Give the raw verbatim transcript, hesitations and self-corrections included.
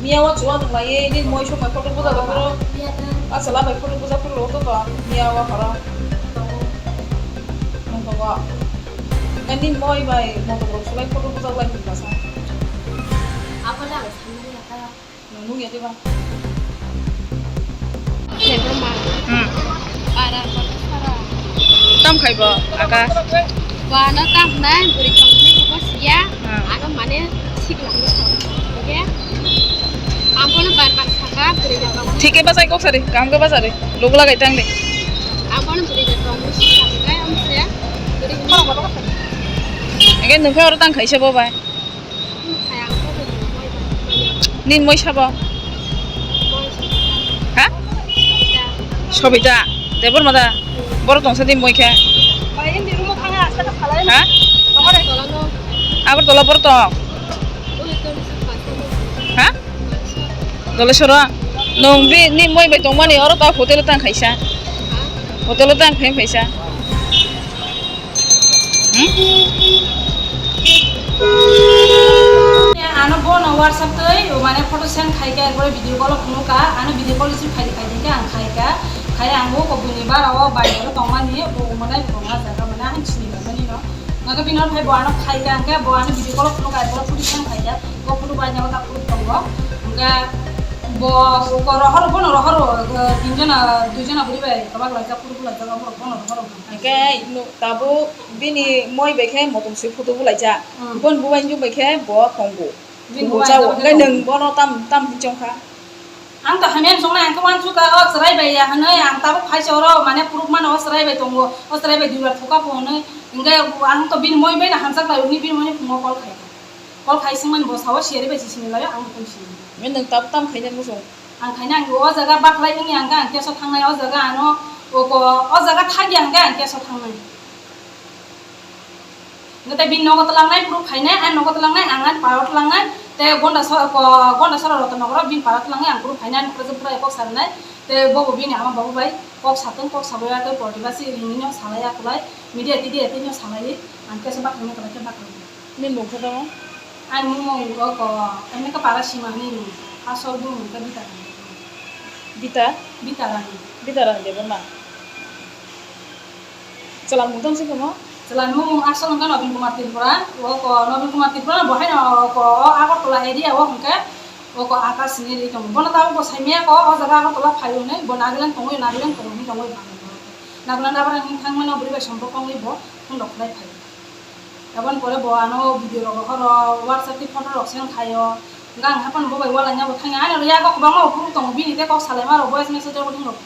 Yawa chuwa nung lai, nini moi sok bai photo buja bai phuru. Asala bai photo buja phuru lo to to. Yawa khoro. Nung to go. Nini moi bai moto rok sulai photo buja lai phuru basa. Apa na? Nung nung ya diba. Hmm. Tam khai bo, Akash? Bo ano tam nai, bwrwi tongmani bo siya. Hmm. Ano mane sikla ni sa. Oke? Ang bono bar bar saka, bwrwi tongmani. Thik khe bachai kok sari, kaham khe bachari. Logo lagai tang de. Ang bono bwrwi tongmani sikla ni, ang siya. Bwrwi tongmani. Ege nung khe oro tang khaisa bo bai. Nini moi sabo? Ha? Sobita. Debor mada. Boro tongsa di moi khe. Ha? Agartala boro tong. Ha? Dolesoro. Nung bi ni moi bai tongmani oro ta hotel tang khaisa. Hotel tang khaisa. Hmm? Ano bono WhatsApp twi, mane photo send khai kha, erpore video call phunuk kha, ano video call receive khai khai khe ang khai kha, khai ang bo ko bini bara o bai ro tongmani, bo mane bo ma jaga mane ang chini mani no. Naga bino phai bo ano khai kha, ang khe bo ano video call phunuk kha, erpore photo send khai kha, bo photo bai nyago ta phunuk tongo. Hingkhe bo ko rohor, bono rohor, eh, tinjona, duijona buri bai kabak laijak, photo bo laijak, abo bono rohor. Hingkhe no, tabuk bini moi bai khe motom sui photo bo laijak. Hmm. Bon bubaini bai khe bo tongo. Bini bo bubaini chao. Hingkhe nwng bono tam, tam hinwi chong kha? Ang to hamya chongnai, ang khe uansukha, o chwrai bai ya hwnwi, ang tabuk phai se oro, mane proof mano, o chwrai bai tongo, o chwrai bai duibar thuka pho hwnwi. Hingkhe ang to bini moi bai no hamjak lai, bini moi ni phungo call khai kha. Call khai swngmani bo sao, siyari bai se sini lai o, ang bo sini. Nwng tabuk tam khainai muchung? Ang khaina ang o jaga baklai wngya hwnkhe ang keso thangnai, o jaga ano o ko, o jaga thagya hwnkhe ang keso thangnai. Hwnkhe tei bini nogo twlangnai, proof khainai, ani nogo twlangnai, ang ani paro twlangnai, tei Gonda so-, ko, Gonda sora Rotondogoro bini paro twlangnai, ang proof khainai, ani khoroksa bwrwi kok sanai, tei bobo bini ama babu bai kok satong, kok sabai ya tei porti basi ringino salai akulai, media tidia tino salai, ang keso baklai wngya kwlai khe baklai. Nini mung khe tamo? Ani mung mung o ko, ani khe para sima hwnwi mung. Asol bumung khe Bita Rani. Bita? Bita Rani. Bita Rani Debbarma. Chwla mung tong se tamo? Chwla ni mung mung asol wngkha Nobin Kumar Tripura. O ko Nobin Kumar Tripura bo haino o ko o Agartala area o hwnkhe o ko Akash hwnwi ri tongo. Bono tabuk bo saimaya ko o jaga Agartala phai hwnwi bo Nagaland tongwi, Nagaland tongwi tongwi tongwi. Nagaland abra hwnwi thangmano bwrwi bai sompok wngwi bo phone rok khlai phai. Aboni pore bo ano video rok rohoro, WhatsApp tei photo rok send khaio. Hwnkhe ang haphano bo bai ualanya bo thangya. Ani yago kwbangma bo phuru tongo, bini tei kok salaima rok, voice message rok bo thwng rok.